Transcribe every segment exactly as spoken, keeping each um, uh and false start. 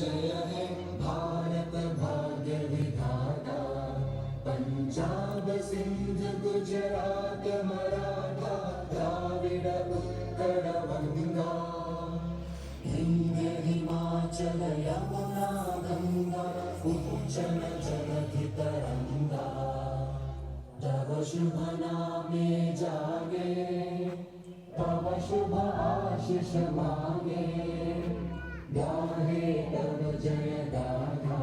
जय हे भारत भाग्य विधाता, पंजाब सिंध गुजरात मराठा द्राविड़ उत्कल वंगा, हिंद हिमाचल यमुना गंगा उच्चल जलधि तरंगा। तव शुभ नामे जागे, तव शुभ आशीष मांगे, गाहे तव जय गाथा।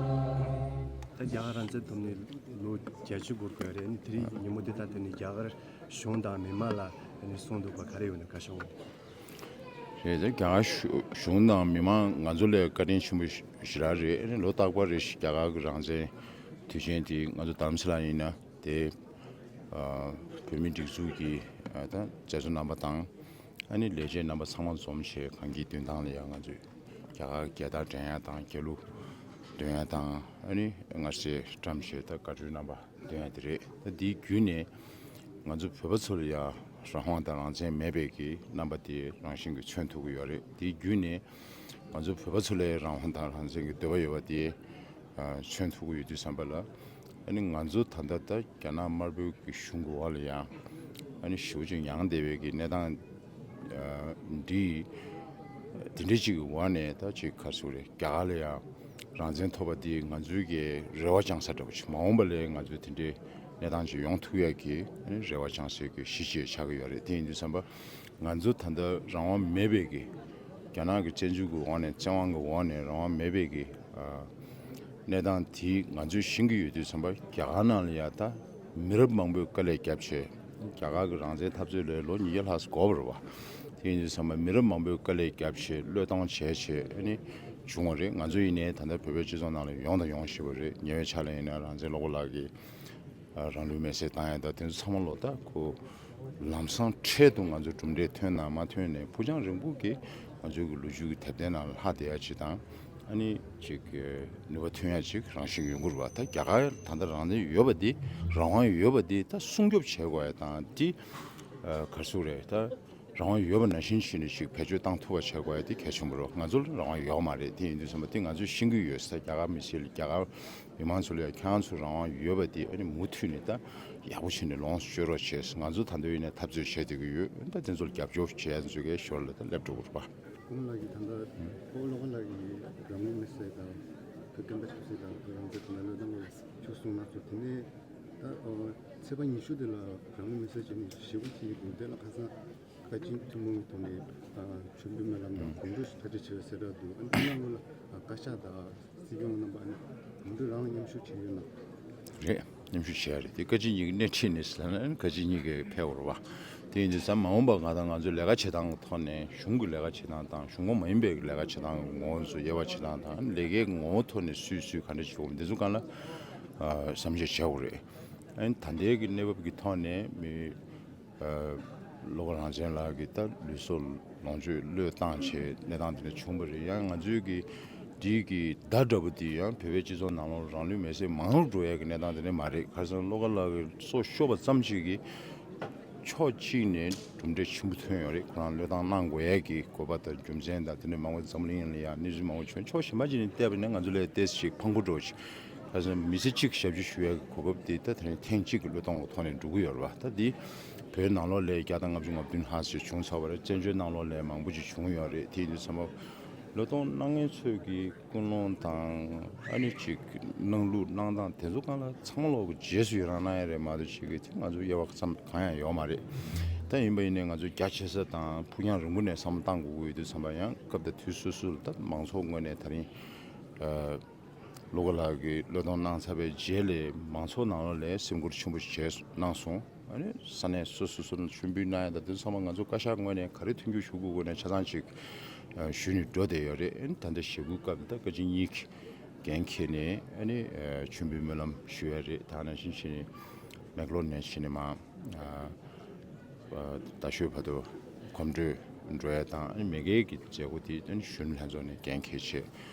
ད་རྒྱ་གར་རང་བཙན་ཐོབ་ནས་ལོ་བརྒྱད་ཅུ་འགོར་དགོས་རེད། ཨ་ནི་དེ་རིང་ཉིན་མོ་འདི་ལྟར་དེ་ནི་རྒྱ་གར་གཞུང་དང་མི་མང་ལ་ཨ་ནི་གསུངས་འདུག་པ་ག་རེ་ཡོད་ན་བཀའ་ཤོག་འོང་། རེད་དེ་རྒྱ་གར་གཞུང་དང་མི་མང་ང་ཚོ་ལས་བཀའ་དྲིན་ཆེན་པོ་ཞེ་དྲག་རེད། ཨ་ནི་ལོ་རྟག་པར་རེ་ཞིག་རྒྱ་གར་གྱི་རང་བཙན་དུས་ཆེན་དེ་ང་ཚོ་རྡ་རམ་ས་ལ་ཡིན་ན། དེ་ཨ་བོད་མིའི་སྒྲིག་འཛུགས་ཀྱི་ཨ་ད་མཛད་གཙོ་རྣམ་པ་དང་། ཨ་ནི་ལས་བྱེད་རྣམ་པ་ཚང་མ་འཛོམས་བྱས་གངས་སྐྱིད་མདུན་ཐང་ལ་ཡང་ང་ཚོས་རྒྱ་གར་རྒྱལ་དར་སྒྲེང་ཡ་དང་རྒྱལ་གླུ་འདོན་ཡ་དང་། ཨ་ནི་སྔར་སྲས་བཀྲམ་བྱས་ད་དགའ་སྤྲོའི་རྣམ་པ་འདོན་ཡ་དེ་རེད། ད་འདིའི་བརྒྱུད་ནས་ང་ཚོ་བོད་པ་ཚོ་ལ་ཡང་རང་དབང་དང་རང་བཙན་མེད་པའི་གི་རྣམ་པ་དེ་རང་བཞིན་གྱིས་མཚོན་ཐུབ་ཀྱི་ཡོད་རེད། དེའི་བརྒྱུད་ནས་ང་ཚོ་བོད་པ་ཚོ་ལ་རང་དབང་དང་རང་བཙན་གྱི་འདོད་པ་ཡོད་པ་དེ་ཨ་མཚོན་ཐུབ་ཀྱི་ཡོད་དུས་ཙམ་པ་ལ། ཨ་ནི་ང་ཚོ་ད་ལྟ་ད་རྒྱ་ནག་དམར་པོའི་གི་གཞུང་གི་འོག་ལ་ཡང་ཨ་ནི་ཞེ་པོ་ཅིག་མྱངས་བསྡད་པའི་གི་གནས་སྟངས་ཨ་འདི་དེ་འདྲའི་ཅིག་གི་འོག་ནས་ད་ཅིག་ག་རེ་ཟེར་དགོས་རེད། རྒྱ་གར་ལ་ཡང་རང་བཙན་ཐོབ་པ་འདི་ང་ཚོའི་གི་རེ་བ་བཅང་ས་འདྲ་པོ་ཅིག་མ་འོངས་པ་ལ་ང་ཚོས་དེ་འདྲའི་གནས་སྟངས་ཅིག་ཡོང་ཐུབ་ཡ་གི་ཨ་ནི་རེ་བ་བཅང་སའི་གི་གཞི་ཅིག་ཆགས་ཀྱི་ཡོད་རེད། དེ་ཡིན་དུས་ཙམ་པ། ང་ཚོ་ད་ལྟ་རང་དབང་མེད་པའི་གི་རྒྱ་ནག་གི་བཙན་འཛུལ་གྱི་འོག་ནས་བཙན་དབང་གི་འོག་ནས་རང་དབང་མེད་པའི་གི་ཨ་གནས་སྟངས་དེ་ང་ཚོས་ཤེས་ཀྱི་ཡོད་དུས་ཙམ་པ། རྒྱ་གར་ནང་ལ་ཡ་ད་མི་རབས་མང་པོས་དཀའ་ལས་བརྒྱབ་བྱས། རྒྱ་གར་གྱི་རང་བཙན་འཐབ་རྩོད་ལ་ལོ་ཉིས་བརྒྱ་ལྷག་ཙམ་འགོར་བ་རེད་བ། དེ་ཡིན་དུས་ཙམ་པ་མི་རབས་མང་པོས་དཀའ་ལས་བརྒྱབ་བྱས་བློས་གཏོང་བྱས་བྱས་ཨ་ནི་བྱུང་བ་རེད། ང་ཚོ་ཡིན་ནའི་ད་ལྟ་བོད་པའི་སྤྱི་ཚོགས་ནང་ལ་ཡོང་དང་ཡོང་བཞིན་པ་རེད། ཉེ་བའི་ཆར་ལ་ཡིན་ན་རང་བཙན་སློབ་དཔོན་ལགས་ཀྱིས་རང་ལུས་མེར་སྲེག་བཏང་ཡ་དང་དེ་ཚོ་ཚང་མ་ལོ་ད་ཁོ་ལམ་སང་འཕྲལ་དུ་ང་ཚོ་གྲུབ་འབྲས་ཐོན་ན་མ་ཐོན་ནས་ཕུགས་རྒྱང་རིང་པོ་གི་ང་ཚོའི་གི་ལོ་རྒྱུས་ཀྱི་དེབ་ཐེར་ནང་ལ་ལྷག་བསྡད་ཡ་ཅིག་དང་། ཨ་ནི་ཅིག་ནུས་པ་ཐོན་ཡ་ཅིག་རང་བཞིན་ཡོང་གི་རེད་བ། ད་རྒྱ་གར་ད་ལྟ་རང་བཙན་ཡོད་པ་འདི་རང་དབང་ཡོད་པ་འདི་ད་སྲུང་སྐྱོབ་བྱེད་དགོས་ཡ་དང་འདི་ག་རེ་ཟེར་དགོས་རེད། ད་རང་དབང་ཡོད་པ་ནང་བཞིན་བྱས་ནས་ཅིག་བེད་སྤྱོད་བཏང་ཐུབ་པ་བྱེད་དགོས་ཡ་འདི་གལ་ཆེན་པོ་རེད། ང་ཚོ་ལ་རང་དབང་ཡོད་མ་རེད། དེ་ཡིན་དུས་ཙམ་པ་འདི་ང་ཚོས་ཤེས་ཀྱི་ཡོད་ས། རྒྱ་གར་མི་སེར་ལ་རྒྱ་གར་མི་མང་ཚོ་ལ་ཡང་ཁྱེད་རང་ཚོ་རང་དབང་ཡོད་པ་དེ་ཨ་ནི་མུ་མཐུད་ནས་ད་ཡག་པོ་བྱས་ནས་ལོངས་སུ་སྤྱོད་རོགས་བྱས། ང་ཚོ་ད་ལྟ་ཡིན་ནའི་འཐབ་རྩོད་བྱས་བསྡད་ཀྱི་ཡོད། ད་དེ་ཚོར་རྒྱབ་སྐྱོར་བྱས་ཚོ་གའི་ཞོར་ལ་ད་སླེབས་འགྲོ་གི་རེད་པ། ཀུན་ལགས་ཀྱིས་ད་ལྟ་ཨོ་བློ་དགའ་ལགས་ཀྱིས་རང་ལུས་མེར་སྲེག་དང་བོད་སྐད་འབའ་ཆབ་སྲིད་དང་བོད་རང་བཙན་དེ་ནས་བློས་བཏང་གི་ཆོག་གསུངས་གནང་སོང་། དེ་ནས་ད་ཚེས་པ་ཉི་ཤུ་དེ་ལ་རང་ལུས་མེར་སྲེག་བྱས་ནས་ཞེ་པོ་ཅིག་འདུག་དེ་ལ་ཁ་སང་བཀའ་སྤྱི་ཐུན་མོང་གི་ཐོག་ནས་མཆོད་འབུལ་སྨོན་ལམ་དང་དགོངས་དྲོ་ཞིག་གྲ་སྒྲིག་བྱས་པའི་གསལ་བསྒྲགས་འདུག་ཨ་ནི་ཁྱེད་རང་ཚོ་ལ་བཀའ་ཤག་དང་སྲིད་སྐྱོང་རྣམ་པ་ཨ་ནི་དགོངས་དྲོ་རང་མཉམ་ཞུགས་བྱས་ཡོད་ན། རེད། མཉམ་ཞུགས་བྱས་རེད། དེ་བཀའ་སྤྱི་གཉིས་ཀྱི་སྣེ་ཁྲིད་ནས་ཟེར་ན་ཨ་ནི་བཀའ་སྤྱི་གཉིས་ཀྱིས་ཕེབས་དགོས་རེད་བ། དེ་ཡིན་དུས་ཙམ་མ་འོངས་པ་ང་དང་ང་ཚོའི་ལས་ཀ་བྱེད་སྟངས་ཀྱི་ཐོག་ནས་གཞུང་གི་ལས་ཀ་བྱེད་སྟངས་དང་གཞུང་ཁོངས་མ་ཡིན་པའི་ལས་ཀ་བྱེད་སྟངས་ཀྱི་ངོ་བོ་ཚོ་དབྱེ་བ་བྱེད་སྟངས་དང་ལས་ཀའི་ངོ་བོ་ཐོག་ནས་སུས་སུས་ག་འདྲ་བྱེད་དགོས་འདི་ཚོ་སྒང་ལ་བསམ་གཞིག་བྱེད་དགོས་རེད། ཨ་ནི་ད་ལྟའི་གི་གནས་བབ་ཀྱི་ཐོག་ནས་མི། ཨ། བློ་དགའ་རང་བཙན་ལགས་ཀྱིས་ད་ལུས་སྲོག་ལོངས་སྤྱོད་བློས་བཏང་བྱས་གནས་སྟངས་དེ་འདྲ་བྱུང་བ་རེད། ཡང་ང་ཚོའི་གི་འདི་གི་བརྡ་འདྲ་པོ་འདི་ཡང་བོད་པའི་སྤྱི་ཚོགས་ནང་ལོགས་རང་ལུས་མེར་སྲེག་མང་རུ་འགྲོ་ཡ་གི་གནས་སྟངས་དེ་འདྲ་མ་རེད། ཁ་སང་བློ་དགའ་ལགས་ཀྱིས་སྲོག་ཤོར་བ་ཙམ་ཞིག་གིས་ཕྱོགས་གཅིག་ནས་གྲུབ་འབྲས་ཆེན་པོ་ཐོན་ཡོད་རེད། ཁོ་རང་བློས་བཏང་གནང་དགོས་ཡ་གི་དགོས་པ་དང་རྒྱུ་མཚན་དང་དེ་འདྲ་མང་པོ་འཛམ་གླིང་ཡོངས་ལ་ཡང་གནས་ཚུལ་མང་པོ་བྱུང་། ཕྱོགས་གཞན་པ་ཅིག་ནས་བལྟས་པ་ན་ང་ཚོ་ལ་ཏོག་ཙམ་ཕངས་པོ་འགྲོ་ཞིག་ཁ་སང་མི་ཚེ་གཅིག་ཞབས་ཕྱི་ཞུ་ཡ་གི་གོ་སྐབས་དེ་ད་དེ་རིང་ཐེངས་གཅིག་གི་བློས་གཏོང་གི་ཐོག་ནས་འགྲོ་གི་ཡོད་རེད་བ། ད་འདི་བོད་ནང་ལོགས་ལ་བརྒྱ་དང་ལྔ་བཅུ་ང་བདུན་ལྷག་ཅིག་བྱུང་ཚར་བ་རེད། བཙན་བྱོལ་ནང་ལོགས་ལ་མང་པོ་ཅིག་བྱུང་ཡོད་རེད། དེ་ཡིན་དུས་ཙམ་པ་བློས་གཏོང་གནང་མཁན་ཚོས་ཀྱི་ཀུན་སློང་དང་ཨ་ནི་ཅིག་གནང་ལུགས་གནང་སྟངས་དེ་ཚོ་སྒང་ལ་ཚང་མ་ལོག་གི་རྗེས་སུ་ཡི་རང་གནང་ཡ་རེད་མ་གཏོགས་ཅིག་གི་དེ་ང་ཚོ་དབྱེ་བ་ཙམ་གང་ཡང་ཡོད་མ་རེད། ད་ཡིན་པ་ཡིན་ནའི་ང་ཚོ་རྒྱ་ཆེ་ས་དང་ཕུགས་རྒྱང་རིང་པོ་ནས་བསམ་བློ་གཏང་དགོས་ཀྱི་ཡོད་དུས་ཙམ་པ་ཡང་སྐབས་དང་དུས་སོ་སོ་ལ་ད་མང་ཚོགས་ངོས་ནས་ད་རིང་ཨ། བློ་དགའ་ལགས་ཀྱིས་བློས་གཏོང་གནང་ཚར་བའི་རྗེས་ལ་མང་ཚོགས་ནང་ལོགས་ལ་སེམས་ཁུར་ཆེན་པོ་བྱས་གནང་སོང་། ཨ་ནི་ས་གནས་སོ་སོ་སོ་ནས་མཆོད་འབུལ་གནང་ཡ་དང་དེ་ཚང་མ་ང་ཚོ་བཀའ་ཤག་ངོས་ནས་ག་རེ་མཐུན་འགྱུར་ཞུ་དགོས་དགོས་ནས་ཆ་ཚང་ཅིག་ཞུས་ནས་འགྲོ་བསྡད་ཡོད་རེད། ཨ་ནི་ད་ལྟ་ཞེ་པོའི་སྐབས་ད་བཀའ་སྤྱི་གཉིས་ཀྱིས་འགན་འཁྱེར་ནས་ཨ་ནི་མཆོད་འབུལ་སྨོན་ལམ་ཞུ་ཡ་རེད། ད་ནང་བཞིན་བྱས་ནས་མེག་ལོར་ནས་བྱས་ནས་མར། རྡ་ཤོད་བར་དུ་གོམ་བགྲོད་འགྲོ་ཡ་དང་ཨ་ནི་མ་གིའི་གི་མཛད་སྒོ་དེ་ཨ་ནི་གཞོན་ནུ་ལྷན་ཚོགས་ནས་འགན་འཁྱེར་བྱས།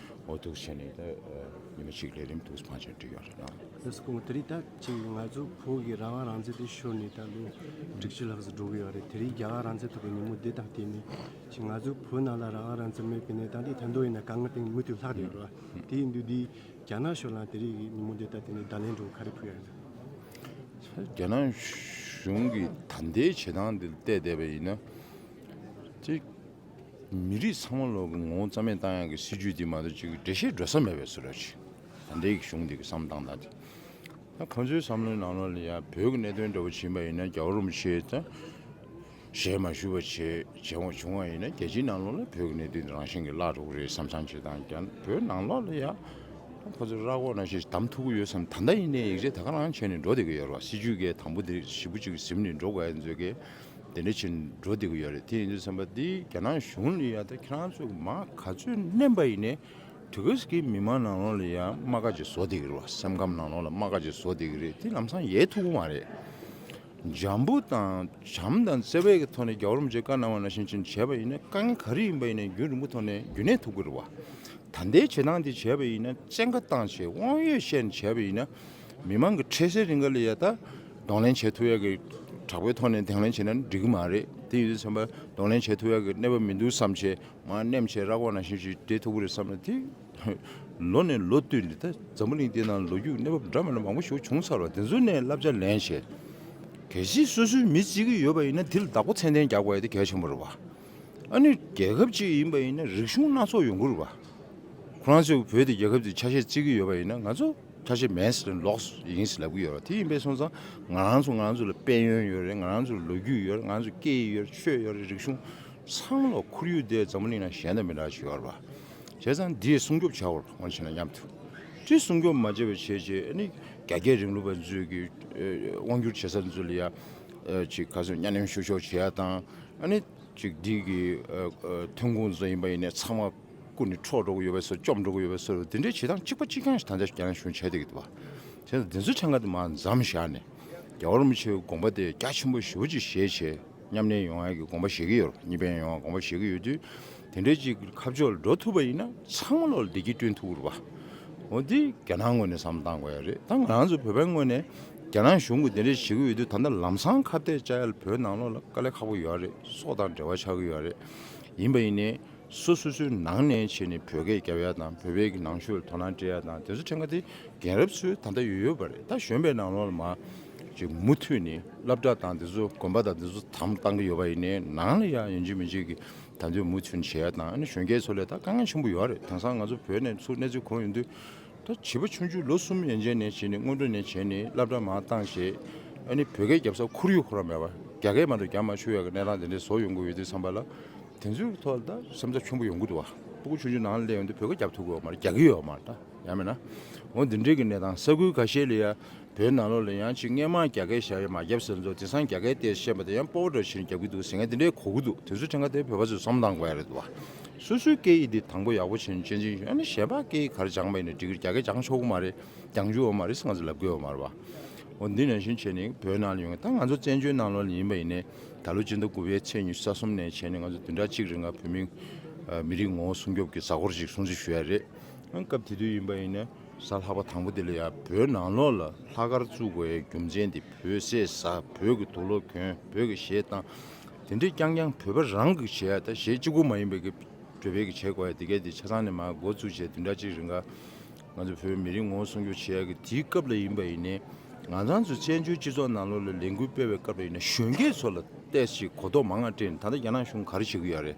འོ་འདུག་བྱས་ནས་ད་ཉི་མ་གཅིག་ལས་རིམ་འདུག་ཕངས་ཆེན་བསྒྲིགས་ཡོད་རེད་ན། ལགས་སོ་སྐུ་ངོ། དེ་རིང་ད་ཅིག་ང་ཚོ་བོད་ཀྱི་རང་དབང་རང་བཙན་དེ་ཤོར་ནས་ད་ལོ་དྲུག་ཅུ་ལྷག་ཙམ་འགྲོ་གི་ཡོད་རེད། དེ་རིང་རྒྱ་གར་རང་བཙན་ཐོབ་པའི་ཉིན་མོ་འདི་དང་བསྟུན་ནས་ཅིག་ང་ཚོ་བོད་ནང་ལ་རང་དབང་རང་བཙན་མེད་པའི་གནས་སྟངས་དེ་ད་དུང་ཡིན་ན་དཀའ་ངལ་དེ་མུ་མཐུད་ལྷག་བསྡད་ཡོད་རེད་བ། དེ་ཡིན་དུས་འདི་རྒྱ་ནག་ཕྱོགས་ལ་དེ་རིང་གི་ཉིན་མོ་འདི་ལྟར་དེ་ནས་བརྡ་ལན་འདྲ་བོ་ག་རེ་ཕུལ་ཡ་ཡིན་ན། རྒྱ་ནག་གཞུང་གི་ད་ལྟའི་བྱེད་སྟངས་འདི་བལྟས་བསྡད་པ་ཡིན་ན། ཅིག་མི་རིགས་ཚང་མ་ལོག་གི་ངོ་བོ་རྩ་མེད་བཏང་ཡག་གི་སྲིད་ཇུས་འདི་མ་གཏོགས་ཅིག་འགྲེལ་བཤད་འགྲོ་ས་མེད་པའི་བཟོ་འདྲ་ཅིག་ད་ལྟའི་གི་གཞུང་འདི་གི་བསམ་སྟངས་དང་དེ། ད་ཁོང་ཚོའི་བསམ་བློའི་ནང་ལོགས་ལ་ཡ་བོད་ཀྱི་གནད་དོན་འདྲ་བོ་ཕྱིན་པ་ཡིན་ན་རྒྱལ་བ་རིན་པོ་ཆེ་ད་ཞལ་མ་ཞུ་བ་བྱས་བྱས་འོང་བྱུང་བ་ཡིན་ན་རྒྱལ་སྤྱིའི་ནང་ལོགས་ལ་བོད་ཀྱི་གནད་དོན་རང་བཞིན་གྱིས་བརླག་འགྲོ་གི་རེད་བསམ་བསམ་བྱེད་སྟངས་ཀྱང་བོད་ནང་ལོགས་ལ་ཡ་ཁོ་ཚོ་ར་སྐོར་ནང་བཞིན་བདམས་ཐུབ་ཀྱི་ཡོད་བསམ། ད་ལྟ་ཡིན་ནའི་ཡིག་ཆ་ད་ག་རང་བྱས་ནས་འགྲོ་བསྡད་ཀྱི་ཡོད་རེད་བ། སྲིད་ཇུས་ཀྱི་དང་པོ་དེ་ཞེ་པོ་ཅིག་ཟིན་ནས་འགྲོ་དགོས་ཡ་ཚོད་ཀྱི་དེ་འདྲ་བྱས་ནས་འགྲོ་བསྡད་ཀྱི་ཡོད་རེད། དེ་ཡིན་དུས་ཙམ་པ་འདི་རྒྱ་ནག་གཞུང་ལ་ཡ་ད་ཁྱེད་རང་ཚོ་མ་ག་ཚོད་མནན་པ་ཡིན་ནའི་དུས་སྐབས་ཀྱི་མི་མང་ནང་ལོགས་ལ་ཡ་རྨ་ཁ་ཅིག་བཟོ་བསྡད་ཀྱི་རེད་བ། སེམས་ཁམས་ནང་ལོགས་ལ་རྨ་ཁ་ཅིག་བཟོ་བསྡད་ཀྱི་རེད། དེ་ལམ་སང་ཡལ་ཐུབ་ཀྱི་མ་རེད། འཇམ་པོ་དང་བྱམས་དང་བརྩེ་བའི་གི་ཐོག་ནས་རྒྱལ་བ་རིན་པོ་ཆེས་བཀའ་གནང་བ་ནང་བཞིན་ཅིག་བྱས་པ་ཡིན་ན་དཀའ་ངལ་ག་རེ་ཡིན་པ་ཡིན་ན་རྒྱུན་རིང་པོ་ཐོག་ནས་རྒྱུན་གནས་ཐུབ་ཀྱི་རེད་བ། ད་ལྟའི་བྱེད་སྟངས་འདི་བྱས་པ་ཡིན་ན་བཙན་བཀའ་བཏང་བྱས་དབང་ཡོད་བཤད་ནས་བྱས་པ་ཡིན་ན་མི་མང་གི་འཕྲལ་སེལ་རིང་ག་ལ་ཡ་ད་གདོང་ལེན་བྱེད་ཐུབ་ཡ་གི་དྲག་པོའི་ཐོག་ནས་གདོང་ལེན་བྱས་ན་འགྲིག་གི་མ་རེད། དེ་ཡིན་དུས་ཙམ་པ་གདོང་ལེན་བྱེད་ཐུབ་ཡ་གི་གནས་བབ་མི་འདུག་བསམ་བྱས་མར་མནན་བྱས་ར་སྐོར་ནང་བཞིན་ཅིག་བསྡད་ཐུབ་ཀྱི་རེད་བསམ་ན་དེ། ལོ་ནས་ལོ་བསྟུད་ནས་ད་འཛམ་བུ་གླིང་འདི་ནང་ལོ་རྒྱུས་གནས་བབ་འདྲ་མི་འདྲ་མང་པོ་ཞིག་བྱུང་ཚར་བ་དེ་ཚོ་ནས་བསླབ་བྱ་ལེན་བྱས། གལ་སྲིད་སོ་སོའི་མི་བརྩི་གི་ཡོད་པ་ཡིན་ན་དེ་ལ་བདག་པོ་ཚད་ལྡན་རྒྱག་དགོས་ཡ་དེ་གལ་ཆེན་པོ་རེད་བ། ཨ་ནི་རྒྱལ་ཁབ་ཅིག་ཡིན་པ་ཡིན་ན་རིག་གཞུང་སྣ་ཚོགས་ཡོང་གི་རེད་བ། ཁོ་རང་ཚོས་བོད་དེ་རྒྱལ་ཁབ་ཅིག་ཆ་ཤས་བརྩི་གི་ཡོད་པ་ཡིན་ན་ང་ཚོ་ཆ་ཤས་མེད་ཟེར་ལོགས་ཡིན་ཟེར་ལབ་གི་ཡོད་རེད། དེ་ཡིན་པས་སོང་ཙང་ང་རང་ཚོ་ང་རང་ཚོ་ལ་དཔལ་ཡོན་ཡོད་རེད། ང་རང་ཚོ་ལ་ལོ་རྒྱུས་ཡོད་རེད། ང་རང་ཚོ་སྐད་ཡིག་ཡོད་རེད། ཆོས་ཡོད་རེད། རིག་གཞུང་ཚང་མ་ལ་ཁོར་ཡུག་དེ་འཛམ་བུ་གླིང་ན་གཞན་དང་མི་འདྲ་ཞིག་ཡོད་རེད་བ། བྱས་ཙང་འདི་སྲུང་སྐྱོབ་བྱ་དགོས་རེད་བ། ང་བྱས་ན་མཉམ་དུ་འདི་སྲུང་སྐྱོབ་མ་བྱས་པ་བྱས་བྱས་ཨ་ནི་རྒྱ་སྐད་རིང་ལུགས་པ་ཚོས་ཀྱི་དབང་སྒྱུར་བྱེད་ས་ཚོ་ལ་ཡ་ཅིག་ག་ཚོད་གཉའ་གནོན་ཤུགས་ཤོག་བྱེད་ཡ་དང་ཨ་ནི། གཅིག་འདི་གི་ཨ་ཨ་ཐོན་ཁུངས་བཟོ་ཡིན་པ་ཡིན་ནའི་ཚང་མ་ཀུན་ནས་འཕྲོག་འགྲོ་གི་ཡོད་པའི་བཟོ་བཅོམ་འགྲོ་གི་ཡོད་པའི་བཟོ་འདི་འདྲའི་བྱེད་སྟངས་གཅིག་པ་གཅིག་རྐྱང་ཞིག་ད་ལྟ་རྒྱ་ནག་གཞུང་བྱས་བསྡད་ཀྱི་འདུག་བ། བྱས་ཙང་འདི་ཚོའི་ཕྲན་ཁ་དེ་མར་མཚམས་བཞག་ནས་རྒྱལ་བ་རིན་པོ་ཆེའི་དགོངས་པ་དེ་རྒྱ་ཆེན་པོ་ཞེ་པོ་ཅིག་བཞེས་བྱས་མཉམ་གནས་ཡོང་ཡ་གི་དགོངས་པ་བཞེས་ཀྱི་ཡོད་རེད། གཉིས་ཕན་ཡོང་བ་དགོངས་པ་བཞེས་ཀྱི་ཡོད་དུས་དེ་འདྲའི་ཅིག་ཁ་ཕྱོགས་ལ་འགྲོ་ཐུབ་པ་ཡིན་ན་ཚང་མ་ལོག་ལ་བདེ་སྐྱིད་བསྐྲུན་ཐུབ་ཀྱི་རེད་བ། འོ་འདི་རྒྱ་ནག་ངོས་ནས་བསམ་བློ་བཏང་དགོས་ཡ་རེད། ད་ང་རང་ཚོ་བོད་པའི་ངོས་ནས་རྒྱ་ནག་གཞུང་གིས་དེ་འདྲ་བྱེད་ཀྱི་ཡོད་དུས་ད་ལྟ་ལམ་སང་ཁ་གཏད་བཅག་ཡ་ལ་བོད་ནང་ལོགས་ལ་དཀའ་ལས་ཁག་པོ་ཡོད་རེད། སྲོག་དང་འབྲེལ་བ་ཆགས་ཀྱི་ཡོད་རེད། ཡིན་པ་ཡིན་ནའི་སོ་སོ་སོའི་ནང་ནས་བྱས་ནས་བོད་སྐད་རྒྱབ་ཡ་དང་བོད་པའི་གི་ནང་ཆོས་ལ་དོ་སྣང་སྤྲད་ཡ་དང་དེ་ཚོ་ཕྲན་ཁ་དེ་རྒན་རབས་ཚོས་ད་ལྟ་ཡོད་ཡོད་པ་རེད། ད་གཞོན་པའི་ནང་ལོགས་ལ་མ་ཅིག་མུ་མཐུད་ནས་སློབ་གྲྭ་དང་དེ་ཚོ་དགོན་པ་དང་དེ་ཚོ་དམ་བཏང་གི་ཡོད་པ་ཡིན་ནའི་ནང་ལ་ཡ་ཡིན་གཅིག་མིན་གཅིག་གི་ད་དུང་མུ་མཐུད་བྱེད་ཡ་དང་ཨ་ནི་གཞོན་སྐྱེས་ཚོ་ལ་ད་དཀའ་ངལ་ཆེན་པོ་ཡོད་རེད། དེང་སང་ང་ཚོ་བོད་ནས་ཚུར་གནས་ཚུལ་གོ་ཡོང་དུས་ད་བྱིས་པ་ཆུང་ཆུང་ལོ་གསུམ་ཡན་ཆད་ནས་བྱས་ནས་སྔོན་འགྲོ་ནས་བྱས་ནས་སློབ་གྲྭ་མར་བཏང་བྱས་ཨ་ནི་བོད་སྐད་རྒྱབ་ས་ཁོར་ཡུག་ཁོ་རང་མེད་པ་རྒྱ་སྐད་མ་གཏོགས་རྒྱབ་མ་ཆོག་ཡ་གི་གནས་སྟངས་དེ་འདྲས་བཟོ་ཡོང་གི་ཡོད་དུས་ཙམ་པ་ལ་དེ་ཚོའི་ཐོག་ལ་ད་སེམས་འཚབ་ཆེན་པོ་ཡོང་གི་འདུག་བ། སྤུ་གུ་ཆུང་ཆུང་ནང་ལ་སླེབས་ཡོང་དུས་བོད་སྐད་རྒྱབ་ཐུབ་ཀྱི་ཡོད་མ་རེད། རྒྱག་གི་ཡོད་མ་རེད། ད་ཡང་མིན་ན་འོ་འདི་འདྲས་ཀྱི་གནས་སྟངས་ས་ཁུལ་ཁ་ཤས་ལ་ཡ། བོད་ནང་ལོགས་ལ་ཡང་ཅིག་སྔས་མ་རྒྱ་སྐད་བཤད་ཡ་མ་རྒྱབ་ཟེར་ཚོ་དེང་སང་རྒྱ་སྐད་བལྟས་བཤད་པ་དེ་ཡང་སྤོ་བོ་འདྲ་བྱས་ནས་རྒྱབ་ཀྱི་འདུག་ཟེར་མཁན་དེ་འདྲའི་གོ་གི་འདུག་དེ་ཚོ་ཕྲན་ཁ་དེ་བོད་པ་ཚོས་བསམ་བློ་བཏང་དགོས་ཡ་རེད་འདུག་བ། སོ་སོའི་སྐད་ཡིག་འདི་དང་པོ་ཡག་པོ་བྱས་ནས་སྤྱོད་འཇུག་ཡོད་ན་གཞན་པ་སྐད་ཡིག་ག་རེ་སྦྱངས་པ་ཡིན་ན་འགྲིག་གི་རེད། རྒྱ་སྐད་སྦྱང་ཆོག་གི་མ་རེད། སྦྱང་རྒྱུ་ཡོད་མ་རེད་ཟེར་ང་ཚོ་ལབ་གི་ཡོད་མ་རེད་བ། འོ་འདི་ནང་བཞིན་བྱས་ནས་བོད་ནང་ལ་ཡོང་ཡ་ད་ང་ཚོ་བཙན་བྱོལ་ནང་ལོགས་ལ་ཡིན་པ་ཡིན་ནའི་ད་ལོ་སྤྱི་ཟླ་དགུ་པའི་ཚེས་ཉི་ཤུ་རྩ་གསུམ་ནས་བྱས་ནས་ང་ཚོ་བདུན་ཕྲག་གཅིག་རིང་ལ་བོད་མི་མི་རིགས་ངོ་བོ་སྲུང་སྐྱོབ་ཀྱི་གཟའ་འཁོར་ཞིག་སྲུང་བརྩི་ཞུ་ཡ་རེད། སྐབས་དེ་དུས་ཡིན་པ་ཡིན་ན་གཟའ་ལྷག་པ་དང་པོ་དེ་ལ་ཡ་བོད་ནང་ལོགས་ལ་ལྷག་དཀར་བཙུགས་དགོས་ཡའི་རྒྱུ་མཚན་དེ་བོད་ཟས་ཟ། བོད་ཀྱི་དུག་ལོག་གྱོན། བོད་ཀྱི་གཞས་བཏང་། དེ་འདྲའི་རྐྱང་རྐྱང་བོད་པ་རང་གིས་བྱེད་ཡ་ད་གཞས་གཅིག་པུ་མ་ཡིན་པའི་གི་བོད་པའི་གི་བྱེད་དགོས་ཡ་དེ་གས་དེ་ཆ་ཚང་ནས་མར་འགོ་བཙུགས་བྱས་བདུན་ཕྲག་གཅིག་རིང་ག་ང་ཚོ་བོད་མི་རིགས་ངོ་བོ་སྲུང་སྐྱོབ་བྱེད་ཡ་གི་དེའི་སྐབས་ལ་ཡིན་པ་ཡིན་ནའི་ང་ཚང་ཚོ་བཙན་བྱོལ་སྤྱི་ཚོགས་ནང་ལོགས་ལ་ལས་འགུལ་སྤེལ་བའི་སྐབས་ལ་ཡིན་ན་གཞོན་སྐྱེས་ཚོ་ལ་ཏོག་ཙམ་གོ་རྟོགས་མང་ང་སྤྲད་ནས་ད་ལྟ་རྒྱ་ནག་གཞུང་ག་རེ་བྱེད་ཀྱི་ཡོད་རེད།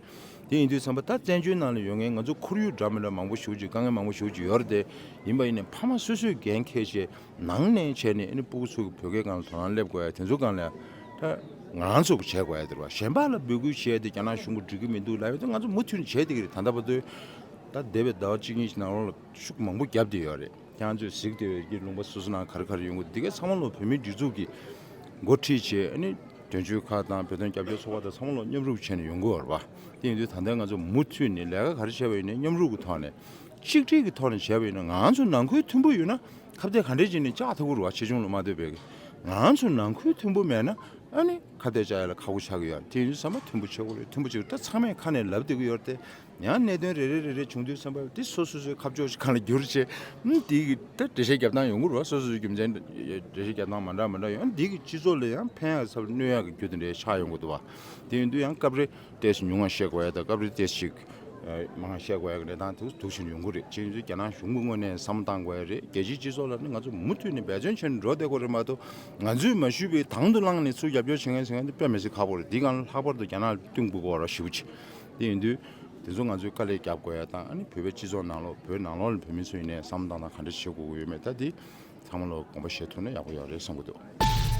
དེ་ཡིན་དུས་ཙམ་པ་ད་བཙན་བྱོལ་ནང་ལ་ཡོད་མཁན་ང་ཚོ་ཁོར་ཡུག་འདྲ་མི་འདྲ་མང་པོ་ཞེ་པོ་ཅིག་དཀའ་ངལ་མང་པོ་ཞེ་པོ་ཅིག་ཡོད་རེད་དེ། ཡིན་པ་ཡིན་ནའི་ཕ་མ་སོ་སོས་འགན་འཁྱེར་བྱས་ནང་ནས་བྱས་ནས་ཨ་ནི་སྤུ་གུ་ཚོ་གི་བོད་སྐད་སྒང་ལ་དོ་སྣང་སླེབས་དགོས་ཡ་དེ་ཚོ་སྒང་ལ་ད་ང་རང་ཚོ་གི་བྱེད་དགོས་ཡ་དེ་རེད་བ། གཞན་པ་ལ་འབོད་སྐུལ་བྱས་ཏེ་རྒྱ་ནག་གཞུང་གིས་འགྲིག་གི་མི་འདུག་ལབ་ཡོད་དེ་ང་ཚོ་མུ་མཐུད་ནས་བྱས་བསྡད་ཀྱི་རེད། ད་ལྟ་བར་དུ་ད་འདས་པའི་ཟླ་བ་གཅིག་གཉིས་ཀྱི་ནང་ལོགས་ལ་ཤུགས་མང་པོ་བརྒྱབ་བསྡད་ཡོད་རེད། ཁྱེད་རང་ཚོས་གཟིགས་བསྡད་པའི་གི་ལུང་པ་སོ་སོ་ནང་ག་རེ་ག་རེ་ཡོང་གི་འདི་གའི་ཚང་མ་ལོ་བོད་མིའི་སྒྲིག་འཛུགས་ཀྱི་འགོ་ཁྲིད་བྱས་ཨ་ནི་དོན་གཅོད་ཁག་དང་བོད་དོན་རྒྱབ་སྐྱོར་ཚོགས་པ་དང་ཚང་མ་ལོ་མཉམ་རུབ་བྱས་ནས་ཡོང་གི་ཡོད་རེད་བ། དེ་ཡིན་དུས་ད་ལྟ་ང་ཚོ་མུ་མཐུད་ནས་ལས་ཀ་ག་རེ་བྱས་པ་ཡིན་ནའི་མཉམ་རུབ་ཀྱི་ཐོག་ནས་གཅིག་སྒྲིལ་གྱི་ཐོག་ནས་བྱས་པ་ཡིན་ན་ང་ཚོ་ནང་ཁུལ་མཐུན་པོ་ཡོད་ན་ཁ་གཏད་ག་འདྲས་བྱས་ནས་བཅག་ཐུབ་ཀྱི་རེད་བ། ཆེ་ཆུང་ལ་མ་ལྟོས་པའི་གི་ང་ཚོ་ནང་ཁུལ་མཐུན་པོ་མེད་ན་ཨ་ནི་ཁ་གཏད་བཅག་ཡ་ལ་ཁག་པོ་ཆགས་ཀྱི་ཡོད་རེད། དེ་ཡིན་དུས་ཚང་མ་མཐུན་པོ་བྱེད་དགོས་རེད། མཐུན་པོ་བྱེད་དགོས་རེད། ད་ཚང་མས་ཁ་ནས་ལབ་བསྡད་ཀྱི་ཡོད་རེད་དེ། ཡང་གནད་དོན་རེ་རེ་རེ་རེ་བྱུང་དུས་ཙམ་པ་དེ་སོ་སོ་སོའི་ཁ་ཕྱོགས་ཤིག་གང་ལ་བསྒྱུར་བྱས། ཨུམ། དེ་གི་ད་འགྲེལ་བཤད་རྒྱབ་སྟངས་ཡོང་གི་རེད་བ། སོ་སོ་སོའི་རྒྱུ་མཚན་འགྲེལ་བཤད་རྒྱབ་སྟངས་མ་འདྲ་མ་འདྲ་ཡོང་། འདི་གི་སྤྱི་ཚོགས་ལ་ཡང་ཕན་ཡག་ཚབ་གནོད་ཡག་གི་རྒྱུ་དེ་འདྲའི་ཆགས་ཡོང་གི་འདུག་བ། དེ་ཡིན་དུས་ཡང་སྐབས་རེ་ཏོག་ཙམ་ཉུང་ང་བཤད་དགོས་ཡ་དང་། སྐབས་རེ་ཏོག་ཙམ་ཞིག་མང་ང་བཤད་དགོས་ཡ་གི་གནས་སྟངས་དེ་འདུག་ཕྱིན་ཡོང་གི་རེད། བྱས་ཡིན་དུས་རྒྱ་ནག་གཞུང་གི་ངོས་ནས་བསམ་བློ་བཏང་དགོས་ཡ་རེད། རྒྱལ་སྤྱིའི་སྤྱི་ཚོགས་ལ་ནི་ང་ཚོ་མུ་མཐུད་ནས་འབད་བརྩོན་བྱས་ནས་འགྲོ་བསྡད་དགོས་རེད་མ་གཏོགས། ང་ཚོས་མ་ཞུས་པའི་དང་དུ་བླངས་ནས་ཚུར་རྒྱབ་སྐྱོར་བྱེད་མཁན་བྱེད་མཁན་དེ་དཔེ་མི་སྲིད་ཁག་པོ་རེད། འདི་སྒང་ལྷག་པར་དུ་རྒྱ་ནག་ལ་གཏིང་སྤུས་པོ་ར་ཞེ་པོ་ཅིག་དེ་ཡིན་དུས་དེ་ཚོ་ང་ཚོས་དཀའ་ལས་རྒྱབ་དགོས་ཡ་དང་། ཨ་ནི་བོད་པའི་སྤྱི་ཚོགས་ནང་ལོགས། བོད་ནང་ལོགས་ལ་བོད་མི་ཚོ་ཡིན་ནའི་བསམ་བློ་བཏང་སྟངས་ག་འདྲ་བྱེད་དགོས་ཀྱི་ཡོད་མེད། ད་དེ་ཚང་མ་ལ་དགོངས་པ་བཞེས་ཐུབ་ན་ཡག་པོ་ཡོད་རེད་བསམ་གྱི་འདུག།